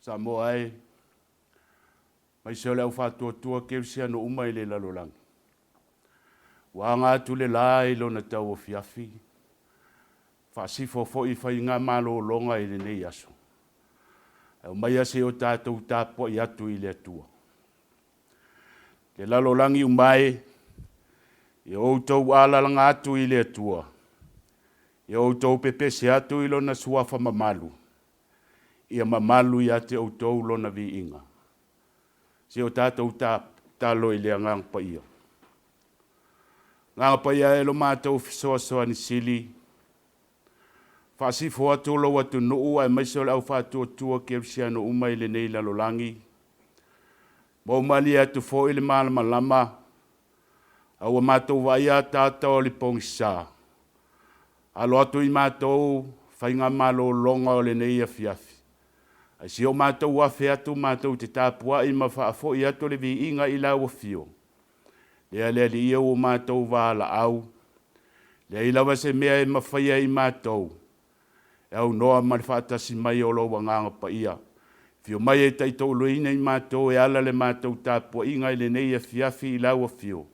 Samoa e, aemaise o le au faatuatua kerisiano uma i le lalolagi. Ua aga atu le la i lona tauafiafi, faasifo foi faigamalologa i lenei aso. Ae omaia se o tatou tapuai atu i le Atua. Le lalolagi uma e, ia outou alalaga atu i le Atua, ia outou pepese atu i lona suafa mamalu, ia mamalu ia te outou lona viiga. Se o tatou tatalo i le Agaga Paia. Agaga Paia e lo matou fesoasoani sili, faasifo atu lou atunuu aemaise o le au faatuatua kerisiano uma i lenei lalolagi, Maumalie atu foi le malamalama, a ua matou vaaia ataata o le pogisa. Alo atu i matou faigamalologa o lenei afiafi, ae si o matou afe atu matou te tapuai ma faafoi atu le viiga i lau afio. Lea le Alii e ua matou valaau, leai lava se mea e mafaia i matou, e aunoa ma le faatasi mai o lou Agaga Paia. Afio mai e taitouluina i matou e ala le matou tapuaiga i lenei afiafi i lau afio,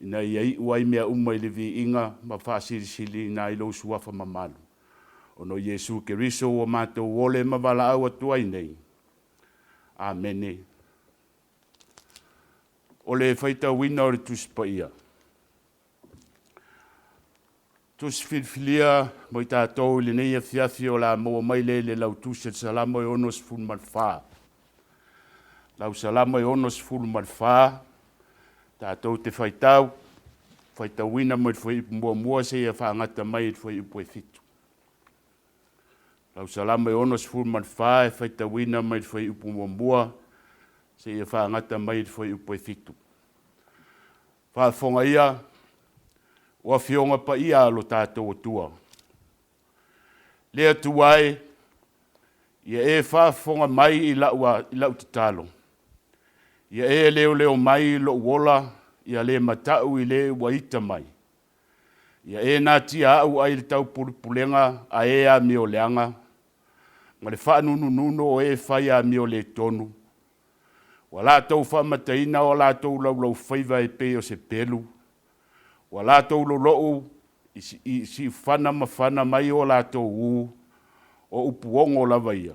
ina ia iu ai mea uma i le viiga ma faasilisiliina ai lou suafa mamalu. Ona o Iesu Keriso ua matou ole ma valaau atu ai nei. Amene. O le faitauina o le Tusi Paia. Tusi filifilia mo i tatou i lenei afiafi o le a maua mai lea i le lautusi a le Salamo e 64. Lau Salamo e 64, tatou te faitau, faitauina mai le fuaiupu muamua seia faagata mai i le fuaiupu e 7. Lau Salamo e 64 e faitauina mai le fuaiupu muamua seia faagata mai i le fuaiupu e 7. Faafofoga ia, o afioga paia a lo tatou Atua. Le Atua e, ia e faafofoga mai i lau tatalo. Ia e leoleo mai i lou ola, ia le mata'u i le ua ita mai. Ia e natia au ai le taupulepulega a e amioleaga, ma le faanunununo o e fai amio le tonu. Ua latou faamataina o latou laulaufaiva e pei o se pelu. Ua latou lolo'u i siufana ma fana mai o latou ū, o upu ogo lava ia,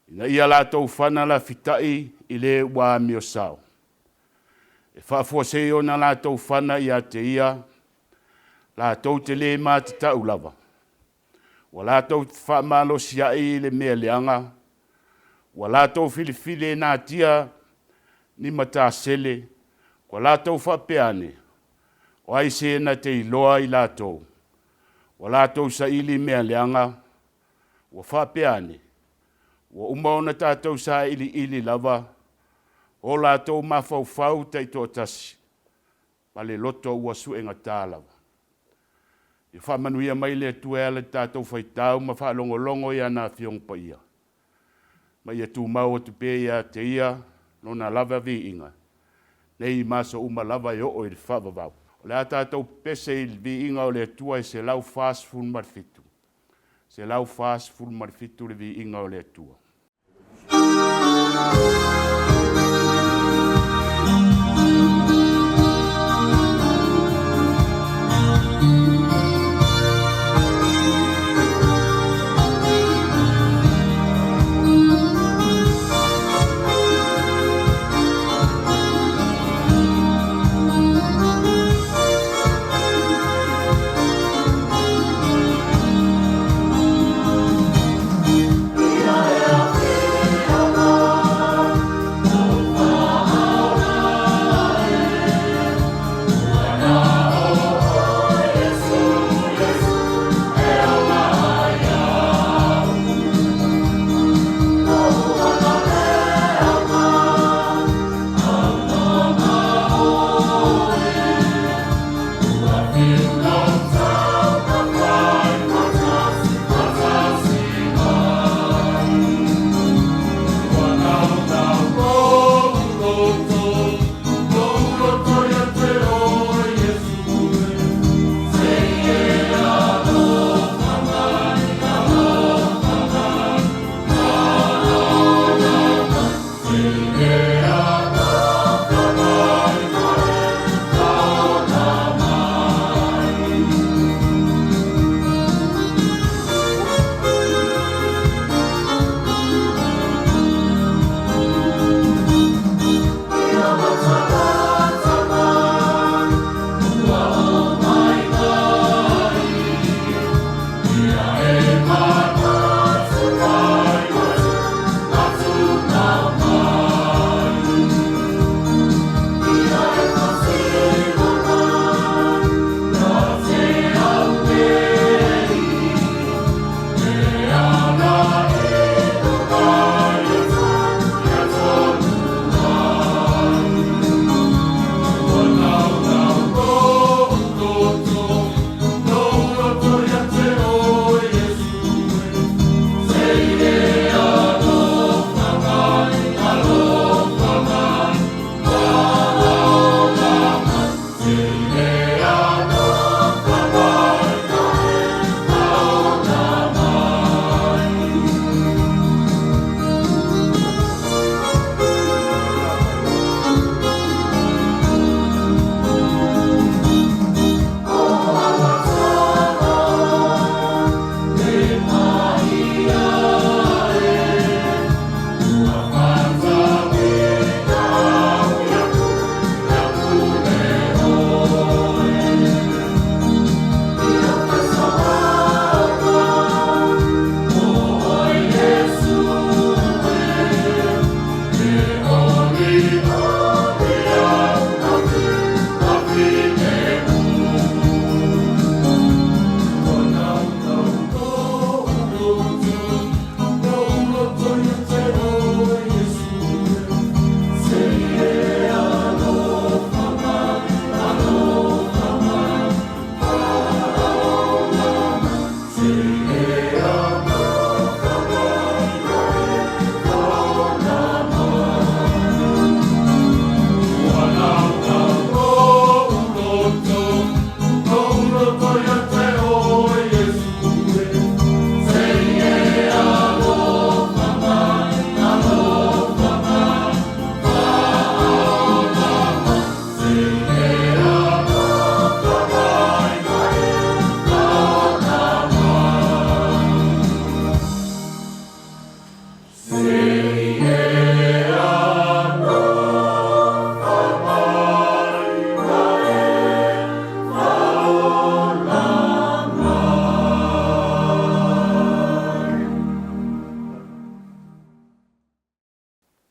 ina ia latou fana lafita'i i le ua amiosao. E faafuasei ona latou fana ia te ia, latou te lē matata'u lava. Ua latou faamalosia'i i le mea leaga, ua latou filifili e natia ni matasele, ua latou faapea ane, o ai se na te iloa i latou. Ua latou saili mea leaga, ua faapea ane, ua uma ona tatou sailiili lava, o latou mafaufau taitoatasi, ma le loto ua suegata lava. Ia faamanuia mai le Atua e ala i tatou faitau ma faalogologo i ana Afioga Paia, ma ia tumau atu pea ia te ia lona lava viiga, nei ma aso uma lava e oo i le faavavau. O le a tatou pepese i le viiga o le Atua e 147, 147 le viiga o le Atua.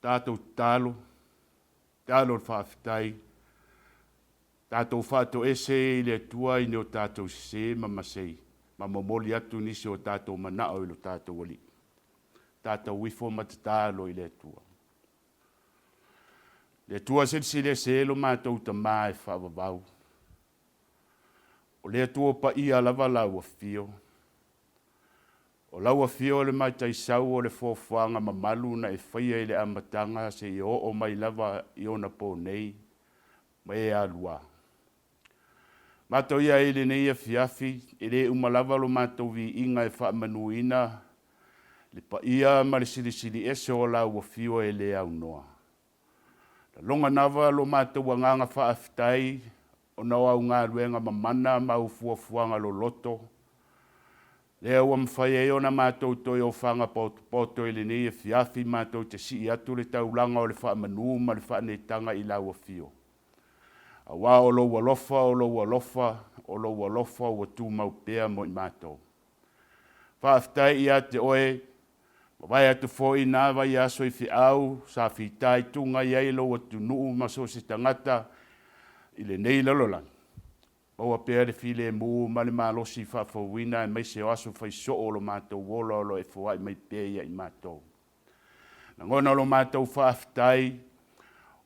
Tatou tatalo, tatalo le faafetai, tatou faatoese i le Atua i ni o tatou sese ma masei, ma momoli atu nisi o tatou manao i lo tatou Alii. Tatou ifo ma tatalo i le Atua. Le Atua silisili ese lo matou Tama e faavavau. O le Atua paia lava lau afio. O lau afio le mataisau o le foafoaga mamalu na e faia i le amataga seia oo mai lava i ona po nei ma e aluā. Matou ia i lenei afiafi, e le uma lava lo matou viiga e faamanuina le paia ma le silisili ese o lau afio e le aunoa. Laloga lava lo matou agaga faafetai ona o au galuega mamana ma au fuafuaga loloto, lea ua mafai ai ona matou toe ofaga potopoto i lenei afiafi matou te sii atu le taulaga o le faamanu ma le faaneetaga i lau afio. Aua o lou alofa, o lou alofa, o lou alofa ua tumau pea mo i matou. Faafetai ia te oe, mavae atu foi na vaiaso i feau sa fitaituga i ai lou atunuu ma so o se tagata i lenei lalolagi. Maua pea le filemu ma le malosi faafouina aemaise o aso faisoo o lo matou ola o lo o e foai mai pea ia i matou. Lagona lo matou faafetai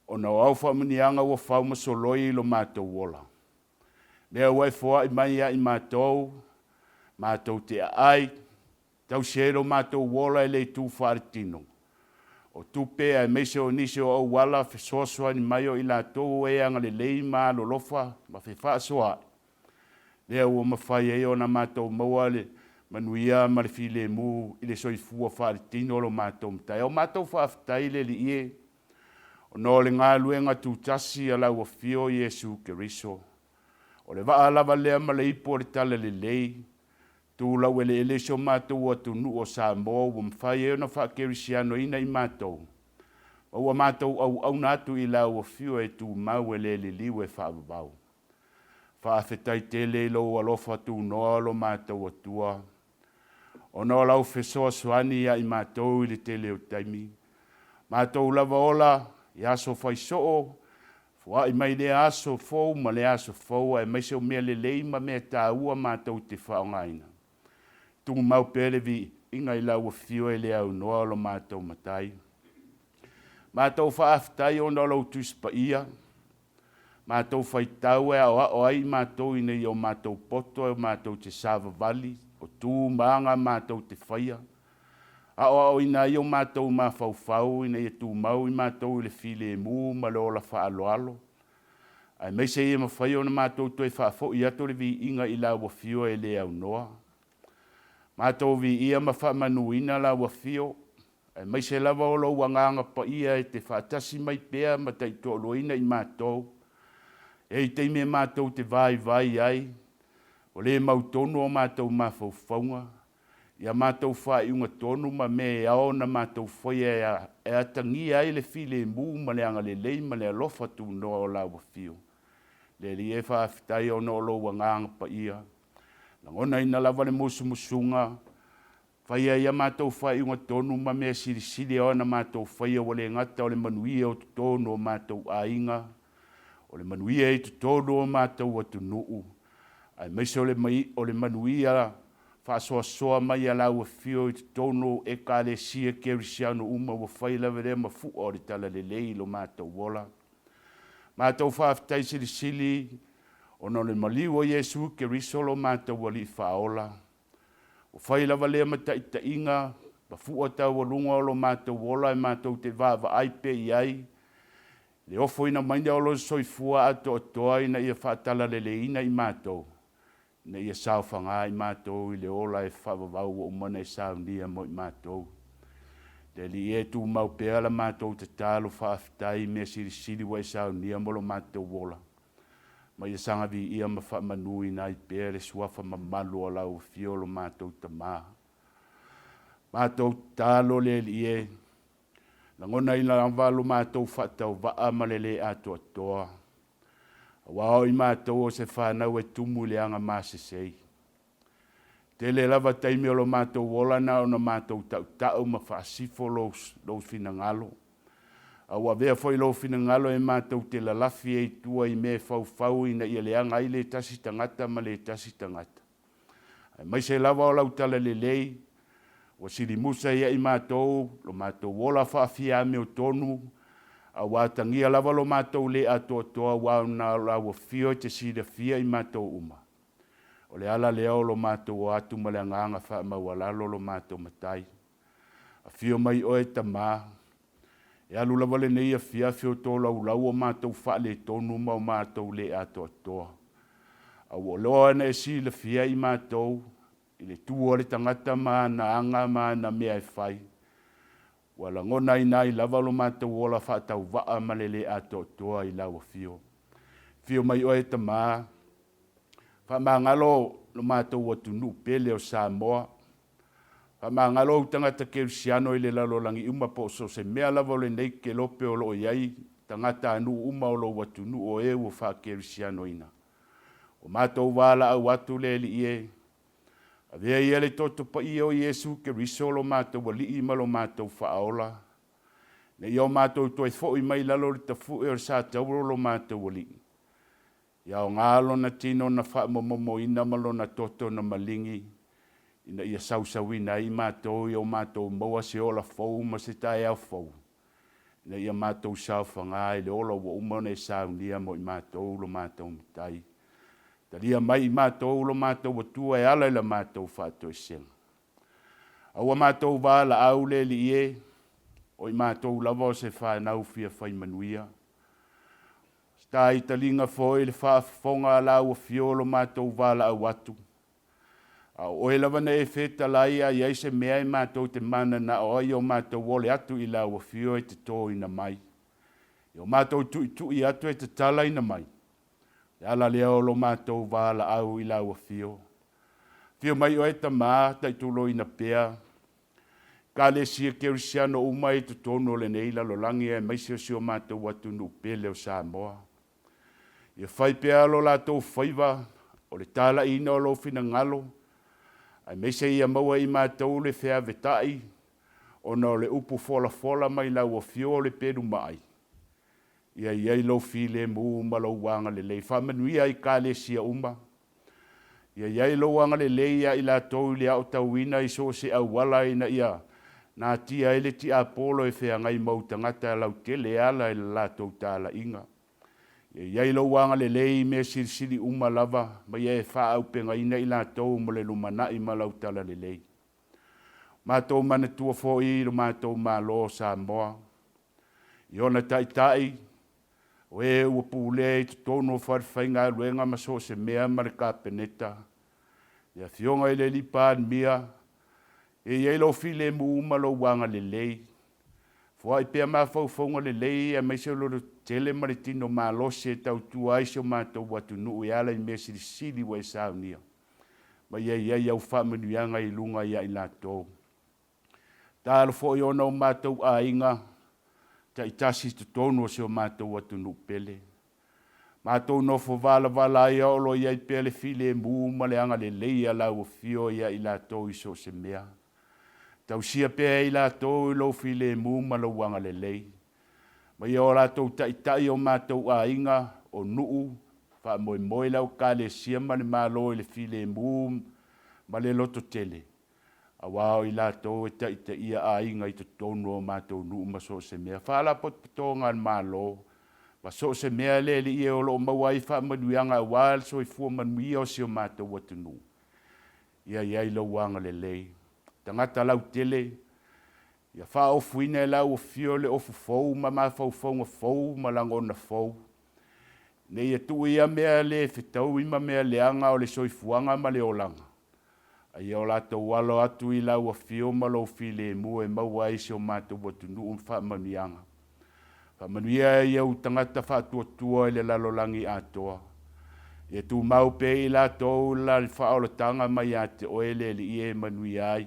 ona o au faamanuiaga ua fau ma soloi i lo matou ola. Lea ua e foai mai ia i matou, matou te aai, tausi ai lo matou ola e le itu faaletino. O tupe aemaise o nisi o auala fesoasoani mai o i latou e agalelei ma alolofa ma fefaasoaai, lea ua mafai ai ona matou maua le manuia ma le filemu i le soifua faaletino o lo matou Matai. O matou faafetai le Alii e, ona o le galuega tutasi a lau Afio Iesu Keriso. O le vaa lava lea ma le ipu o le talalelei, tu laueleele i si o matou atunuu o Samoa ua mafai ai ona faakerisianoina i matou, ma ua matou auauna atu i lau Afio e tumau e le liliu e faavavau. Faafetai tele i lou alofa tunoa o lo matou Atua, ona o lau fesoasoani ia i matou i le tele o taimi. Matou lava ola i aso faisoo, foai mai lea aso fou ma lea aso fou, aemaise o mea lelei ma mea taua matou te faaaogaina. Tumau pea le viiga i lau afio e le aunoa o lo matou Matai. Matou faafetai ona o lou Tusi Paia, matou faitau e aoao ai matou ina ia o matou poto e matou te savavali, o tu ma aga matou te faia, aoaoina ai o matou mafaufau ina ia tumau i matou i le filemu ma le ola faaaloalo, aemaise ia mafai ona matou toe faafoi atu le viiga i lau afio e le aunoa. Matou viia ma faamanuina lau afio, aemaise lava o lou agaga paia e te faatasi mai pea ma taitoaluaina i matou, e i taimi e matou te vaivai ai, ua le mautonu o matou mafaufauga, ia matou faaiuga tonu ma mea e ao ona matou faia e atagia ai le filemu ma le agalelei ma le alofa tunoa o lau afio. Le Alii e, faafetai ona o lou agaga paia. Lagonaina lava le musumusuga, faia ia matou faaiuga tonu ma mea silisili e ao ona matou faia, ua le gata o le manuia o totonu o matou aiga, o le manuia i totonu o matou atunuu, aemaise o le manuia faasoasoa mai a lau afio i totonu o Ekalesia Kerisiano uma ua fai lava lea ma fua o le talalelei i lo matou ola. Matou faafetai silisili ona o le maliu o Iesu Keriso lo matou Alii Faaola, ua fai lava lea ma taitaiga ma fua taualuga o lo matou ola e matou te vaavaai pea i ai, le ofoina mai o lona soifua atoatoa ina ia faatalaleleina i matou, ina ia saofaga i matou i le ola e faavavau ua uma ona e saunia mo i matou. Le Alii e, tumau pea la matou tatalo faafetai i mea silisili ua e saunia mo lo matou ola, ma ia saga viia ma faamanuina ai pea le suafa mamalu o lau afio lo matou Tama. Matou tatalo le Alii e, lagonaina lava lo matou faatauvaa ma le le atoatoa, aua o i matou o se fanau e tumu i le aga masesei. Tele lava taimi o lo matou ola na ona matou tautau ma faasifo lou finagalo. A ua avea foi lou finagalo e matou te lalafi ai i tua i mea e faufau ina ia leaga ai le tasi tagata ma le tasi tagata. Aemaise lava o lau talalelei, ua silimusa ia i matou lo matou ola faafiaamiotonu, a ua atagia lava lo matou le atoatoa aua ona o lau afio e te silafia i matou uma. O le ala lea o lo matou o atu ma le agaga faamaualalo lo matou Matai. Afio mai oe Tama, e alu lava lenei afiafi o tolaulau o matou faaletonu ma o matou le atoatoa. A ua loa ona e silafia i matou i le tu a le tagata ma ana aga ma ana mea e fai, ua lagonaina ai lava lo matou ola faatauvaa ma le le atoatoa i lau afio. Afio mai oe Tama, faamagalo lo matou atunuu pele o Samoa. Faamagalo ou tagata kerisiano i le lalolagi uma po o so o se mea lava o lenei kelope o lo o i ai tagatanuu uma o lou atunuu o e ua faakerisianoina. Ua matou valaau atu le Alii e, avea ia le toto paia o Iesu Keriso lo matou Alii ma lo matou Faaola, ina ia o matou toe foi mai i lalo o le tafue o le satauro o lo matou Alii. Ia aoga lona tino na faamomomoina ma lona toto na maligi, ina ia sausauina ai matou ia o matou maua se ola fou ma se taeao fou, ina ia matou saofaga i le ola ua uma ona e saunia mo i matou lo matou Matai. Talia mai i matou lo matou Atua e ala i la matou faatoesega. A ua matou valaau le Alii e, o i matou lava o se fanau fia fai manuia. Taitaliga foi le faafofoga a lau afio lo matou valaau atu. A o oe lava na e fetalai a i ai se mea e matou te mananao ai o matou ole atu i lau afio e te toina mai. I o matou tuitui atu e tatalaina mai. Le ala lea o lo matou valaau i lau afio. Afio mai oe Tama, taituloina pea Ekalesia Kerisiano uma i totonu o lenei lalolagi aemaise o si o matou atunuu pele o Samoa. Ia fai pea lo latou faiva o le talaiina o lou finagalo, aemaise ia maua i matou le feavetai ona o le upu folafola mai lau afio o le pelu maai. Ia i ai lou filemu ma lou agalelei. Faamanuia i Ekalesia uma. Ia i ai lou agalelei ia i latou i le aotauina i so o se auala ina ia natia ai le tiapolo e feagai ma ou tagata lautele e ala i le latou talaiga. Ia i ai lou agalelei i mea silisili uma lava ma ia e faaaupegaina i latou mo le lumanai ma lau talalelei. Matou manatua foi i lo matou Malo o Samoa, i ona taitai, o e ua pulea i totonu o falefaigaluega ma so o se mea ma le Kapeneta, le Afioga i le Alii Palemia, e i ai lou filemu ma lou agalelei. Foai pea mafaufauga lelei aemaise o le lototele ma le tino malosi e tautua ai si o matou atunuu e ala i mea silisili ua e saunia ma ia i ai au faamanuiaga i luga ia i latou. Talo foi ona o matou aiga taitasi i totonu o si o matou atunuu pele. Matou nofo valavala ai a o lo o i ai pea le filemu ma le agalelei a lau afio ia i latou i so o se mea. Tausia pea e i latou i lou filemu ma lou agalelei. Ma ia o latou taitai o matou aiga, o nuu, faamoemoe lau Ekalesia ma le Malo i le filemu ma le lototele, aua o i latou e taitaia aiga i totonu o matou nuu ma so o se mea, faalapotopotoga a le Malo, ma so o se mea le Alii e o lo o maua ai faamanuiaga aua le soifua manuia o si o matou atunuu. Ia i ai lou agalelei. Tagata lautele, ia faaofuina e lau afio le ofu fou ma mafaufauga fou ma lagona fou. Ne i tuu ia mea le fetaui ma mea leaga o le soifuaga ma le olaga, a ia o latou alo atu i lau afio ma lou filemu e maua ai si o matou atunuu ma faamanuiaga. Faamanuia i ou tagata faatuatua i le lalolagi atoa. Ia tumau pea i latou la faaolataga mai ia te oe le Alii e manuia ai,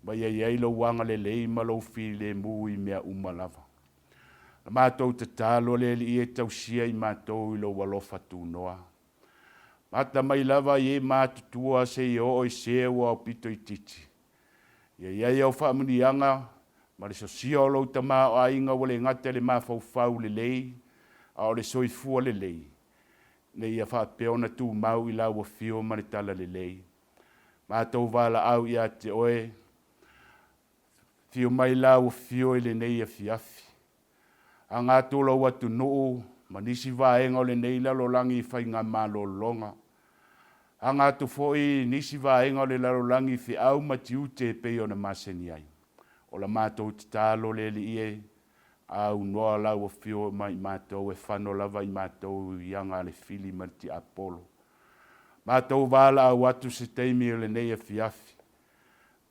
ma ia i ai lou agalelei ma lou filemu i mea uma lava. Na matou tatalo le Alii e tausia i matou i lou alofa tunoa. Mata mai lava i e matutua seia oo i se ua aupito itiiti. Ia i ai au faamanuiaga ma le sosia o lou tamaoaiga ua le gata i le mafaufau lelei a o le soifua lelei, ina ia faapea ona tumau i lau afio ma le talalelei. Matou valaau ia te oe, afio mai lau afio i lenei afiafi. Aga atu lou atunuu ma nisi vaega o lenei lalolagi i faigamalologa. Aga atu foi i nisi vaega o le lalolagi i feau ma tiute e pei ona masani ai. O la matou tatalo le Alii e, aunoa lau afio mai matou e fano lava i matou i aga a le fili ma le tiapolo. Matou valaau atu se taimi o lenei afiafi.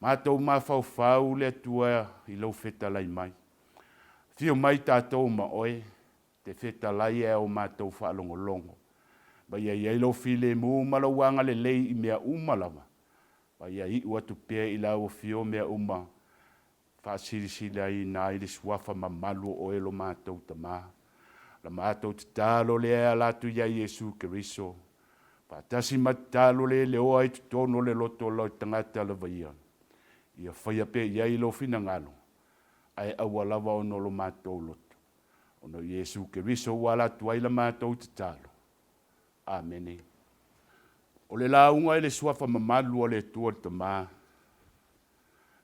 Matou mafaufau le Atua i lou fetalai mai. Afio mai tatou ma oe, te fetalai e o matou faalogologo. Ma ia i ai lou filemu ma lou agalelei i mea uma lava, ma ia iu atu pea i lau afio mea uma, faasilisiliina ai le suafa mamalu o oe lo matou Tama. La matou tatalo lea e ala atu ia Iesu Keriso, faatasi ma tatalo le leoa i totonu o le loto o le tagata lava ia, ia faia pea i ai lou finagalo, ae aua lava ona o lo matou loto. Ona o Iesu Keriso ua ala atu ai la matou tatalo. Amene. O le lauga i le suafa mamalu o le Atua le Tama,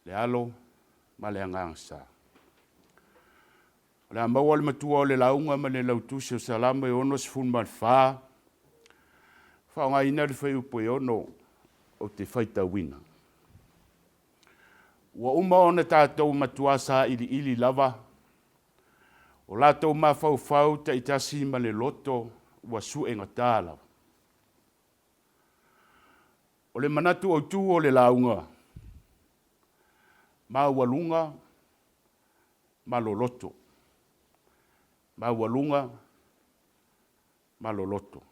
le Alo ma le Agaga Sa. O le a maua le matua o le lauga ma le lautusi o Salamo e 64, faaaogaina le fuaiupu e 6 ou te faitauina. Ua uma ona tatou matuā sailiili lava o latou mafaufau taitasi ma le loto ua suegatā lava. O le manatu autū o le lauga, maualuga ma loloto. Maualuga ma loloto.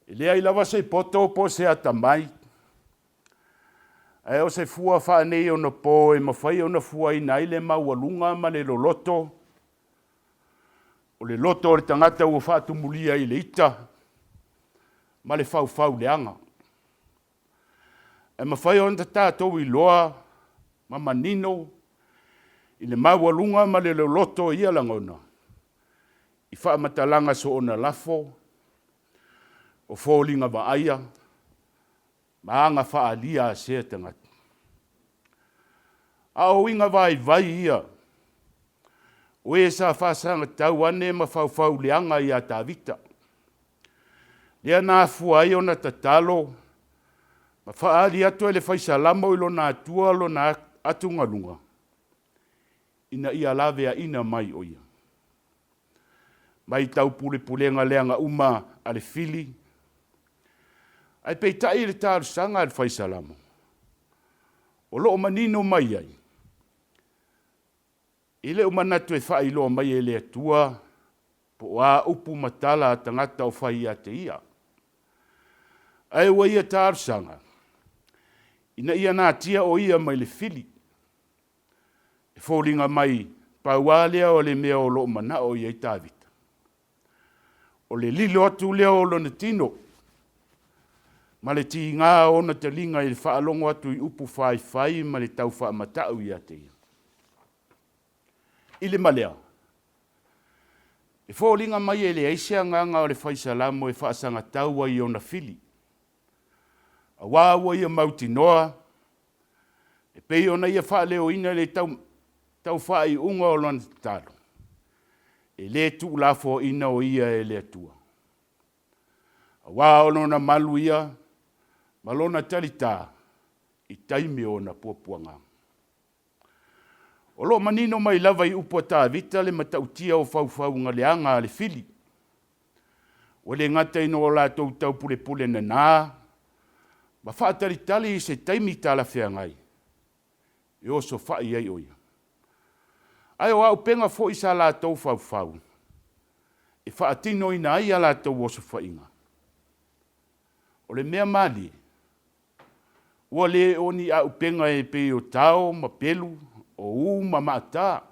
E leai lava se poto po o se atamai, ae o se fua faaneionapo e mafai ona fuaina ai le maualuga ma le loloto o le loto o le tagata ua faatumulia i le ita ma le faufau leaga. E mafai ona tatou iloa ma manino i le maualuga ma le loloto o ia lagona i faamatalaga soona lafo, o foliga vaaia, ma aga faaalia a sea tagata. A o uiga vaivai ia o e sa faasagatau ane ma faufau leaga ia Tavita, lea na afua ai ona tatalo ma faaali atu e le Fai Salamo i lona Atua lona atugaluga, ina ia laveaina mai o ia mai taupulepulega leaga uma a le fili. Ae peitai i le talosaga a le Fai Salamo, o lo o manino mai ai, e le o manatu e faailoa mai e le Atua po o a upu ma tala a tagata o fai ia te ia. Ae ua ia talosaga ina ia natia o ia mai le fili. E foliga mai pau lava lea o le mea o lo o manao i ai Tavita. O le lilo atu lea o lona tino ma le tiga o ona taliga i le faalogo atu i upu faifai ma le tau faamatau ia te ia. I le malea, e foliga mai e leai se agaga o le Fai Salamo e faasagatau ai i ona fili, auā ua ia mautinoa e pei ona ia faaleoina i le tau faaiuga o lona tatalo, e le tuulafoaina o ia e le Atua. Auā o lona malu ia ma lona talitā i taimi o ona puapuaga. O lo o manino mai lava i upu a Tavita le matautia o faufauga leaga a le fili. Ua le gata ina o latou taupulepule nanā ma faatalitali i se taimi talafeagai e osofai ai o ia. Ae o auupega foi sa latou faufau e faatinoina ai a latou osofaiga. O le mea malie, ua le o ni auupega e pei o tao ma pelu, o u ma maata,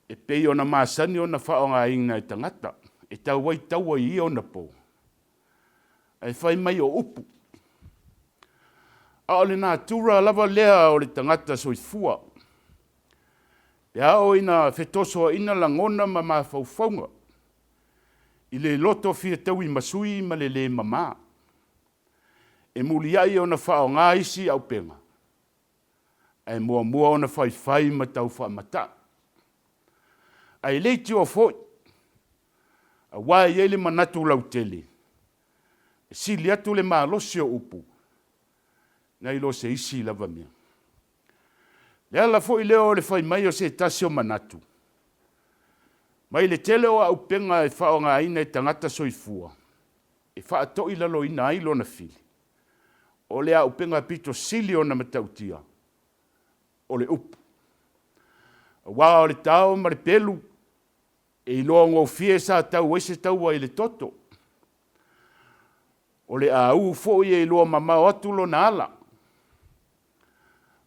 e pei ona masani ona faaaogaina e tagata e tau ai taua i ia onapo, ae fai mai o upu. A o le natura lava lea o le tagata soifua, pe a oo ina fetosoaina lagona ma mafaufauga i le loto fia tauimasui ma le le mama, e muliai ona faaaoga isi auupega, ae muamua ona faifai ma tau faamataa. Ae leitioa foi, aua e i ai le manatu lautele, e sili atu le malosi o upu nai lo se isi lava mea. Le ala foi lea o le fai mai o se tasi o manatu, mai le tele o auupega e faaaogaina e tagata soifua e faatoilaloina ai lona fili, o le auupega pito sili ona matautia, o le upu. Aua o le tao ma le pelu e iloa gofie sa tau ai se taua i le toto. O le aū foi e iloa mamao atu lona ala,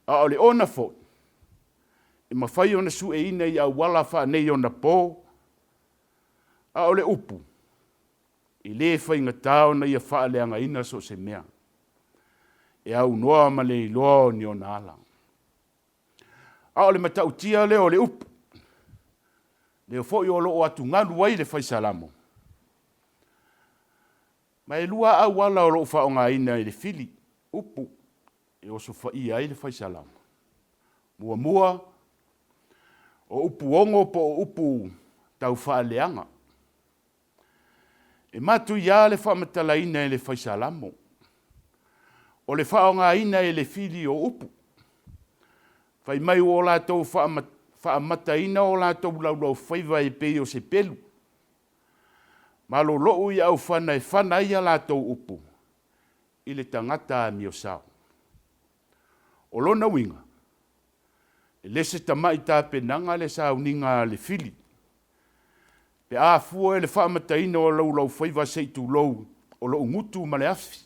a o le ona foi, e mafai ona sueina i auala faaneionapo, a o le upu, e le faigata ona ia faaleagaina so o se mea, e aunoa ma le iloa o ni ona ala. A o le matautia lea o le upu, lea foi o lo o atugalu ai le Fai Salamo. Ma e lua auala o lo o faaaogaina e le fili upu e osofaia ai le Fai Salamo. Muamua, o upu ogo po o upu taufaaleaga. E matuia le faamatalaina e le Fai Salamo o le faaaogaina e le fili o upu. Fai mai ua o latou faamataina o latou laulaufaiva e pei o se pelu. Malolou i aufana e fana ai a latou upu i le tagata amiosao. O lona uiga, e le se tamai tapenaga le sauniga a le fili, pe a fua i le faamataina o laulaufaiva se i tulou o lou gutu ma le afi.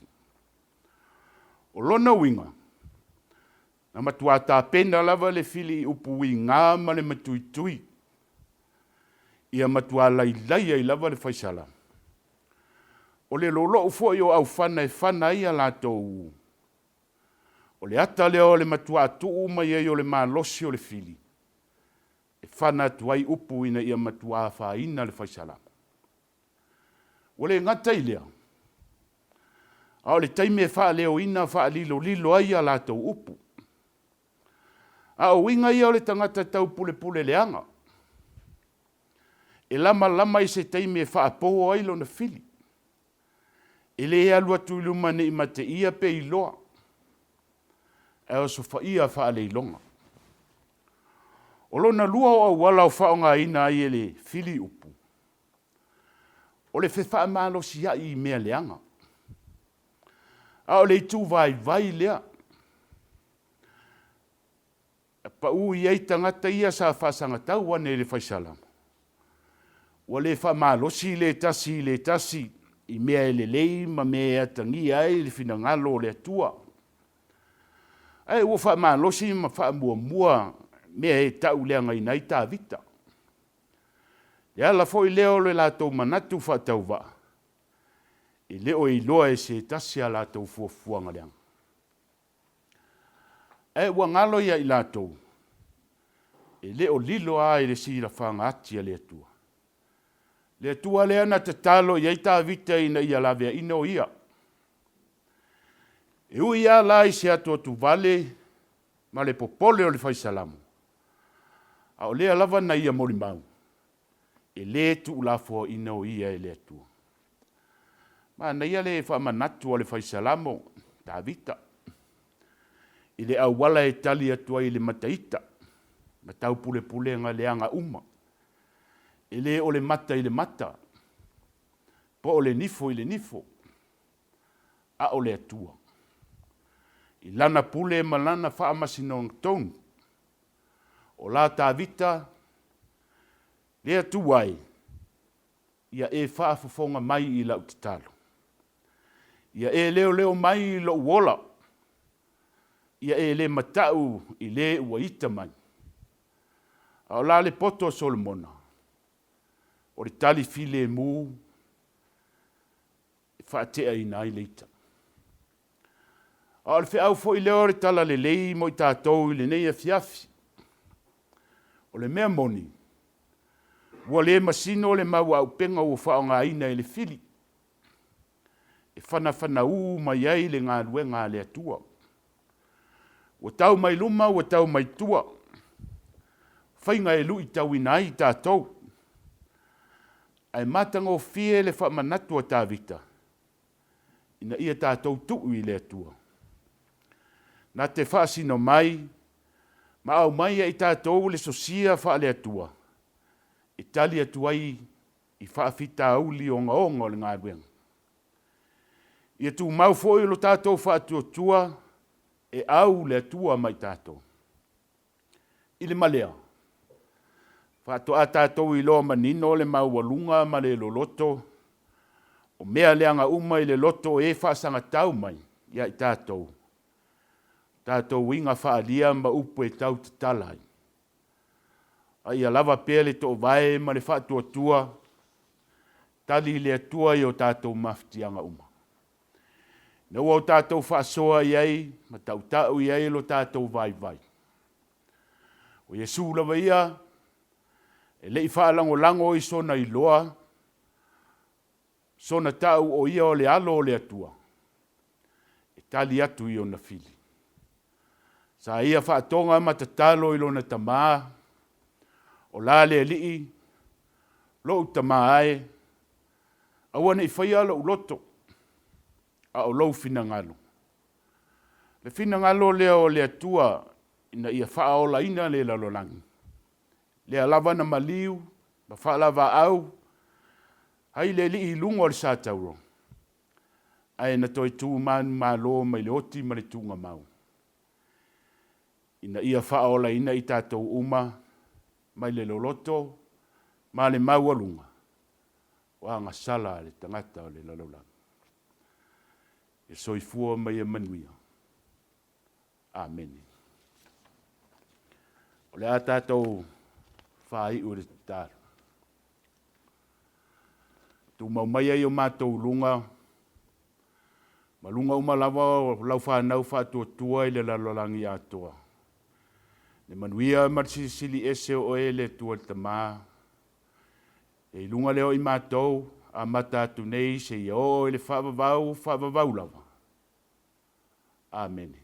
O lona uiga, na matua tapena lava le fili i upu uiga ma le matuitui, ia matua lailai ai lava le Fai Salamo. O le lolo'u foi o aufana e fana ai a latou, o le ata lea o le matuā tuu mai ai o le malosi o le fili e fana atu ai upu ina ia matuā afaina le Fai Salamo. Ua le gata i lea, a o le taimi e faaleoina faalilolilo ai a latou upu. A o uiga ia o le tagata taupulepule leaga, e lamalama i se taimi e faapo ai lona fili, e le alu atu i luma ne i mateia pe iloa, ae osofaia faaleiloga. O lona lua o auala o faaaogaina ai e le fili upu, o le fefaamalosiai i mea leaga. A o le itu vaivai lea, na pau i ai tagata ia sa faasagatau ane i le Fai Salamo, ua le faamalosi le tasi i le tasi i mea e lelei ma mea e atagia ai le finagalo o le Atua, ae ua faamalosi ma faamuamua mea e tauleagaina ai Tavita. Le ala foi lea o le latou manatu faatauvaa, e le o iloa e se tasi a latou fuafuaga leaga. Ae ua galo ia i latou, e le o lilo lava i le silafaga ati a le Atua. Le Atua lea na tatalo i ai Tavita ina ia laveaina o ia. E ui lava la i se atuatuvale ma le popole o le Fai Salamo, a o lea lava na ia molimau, e le tuulafoaina o ia e le Atua. Manaia le faamanatu a le Fai Salamo, Tavita, i le auala e tali atu ai i le mataita ma taupulepulega leaga uma. E le o le mata i le mata, po o le nifo i le nifo, a o le Atua. I lana pule ma lana faamasinoga tonu, o la Tavita, le Atua e, ia e faafofoga mai i lau tatalo. Ia e leoleo mai i lou ola, ia e le matau i le ua ita mai. A o la le poto a Solomona, o le tali filemu e faateaina ai le ita. A o le feau foi lea o le Talalelei mo i tatou i lenei afiafi. O le mea moni, ua le masino le mau auupega ua faaaogaina e le fili e fanafanaū mai ai le galuega a le Atua. Ua tau mai luma, ua tau mai tua, faiga e luitauina ai i tatou. Ae matagofie le faamanatu a Tavita ina ia tatou tuu i le Atua. Na te faasino mai ma aumai ia i tatou le sosia faale-Atua e tali atu ai i faafitauli ogaoga o le galuega. Ia tumau foi lo tatou faatuatua e au le Atua ma i tatou. I le malea, faatoa tatou iloa manino le maualuga ma le loloto o mea leaga uma i le loto o e faasagatau mai ia i tatou, tatou uiga faaalia ma upu e tau tatala ai. A ia lava pea le toovae ma le faatuatua, tali le Atua i o tatou mafatiaga uma. Ina ua o tatou faasoa i ai ma tautau i ai lo tatou vaivai. O Iesu lava ia, e le i faalagolago i sona iloa, sona tau o ia o le Alo o le Atua, e tali atu i ona fili. Sa ia faatoga ma tatalo i lona Tamā, o la le Alii, lou Tamā e, aua ne i faia lou loto, a o lou finagalo. Le finagalo lea o le Atua ina ia faaolaina le lalolagi, lea lava na maliu ma faalavaau ai le Alii i luga o le satauro, ae na toe tu manumalo mai le oti ma le tuugamau, ina ia faaolaina i tatou uma mai le loloto ma le maualuga o agasala a le tagata o le lalolagi. Ia soifua ma ia manuia. Amene. O le a tatou faaiu i le tatalo. Tumau maia i o matou luga, ma luga uma lava o lau fanau faatuatua i le lalolagi atoa. Le manuia ma le silisili ese o oe le Atua le Tamā, e i luga lea o i matou, amata atu nei seia oo i le faavavau, faavavau lava. Amene.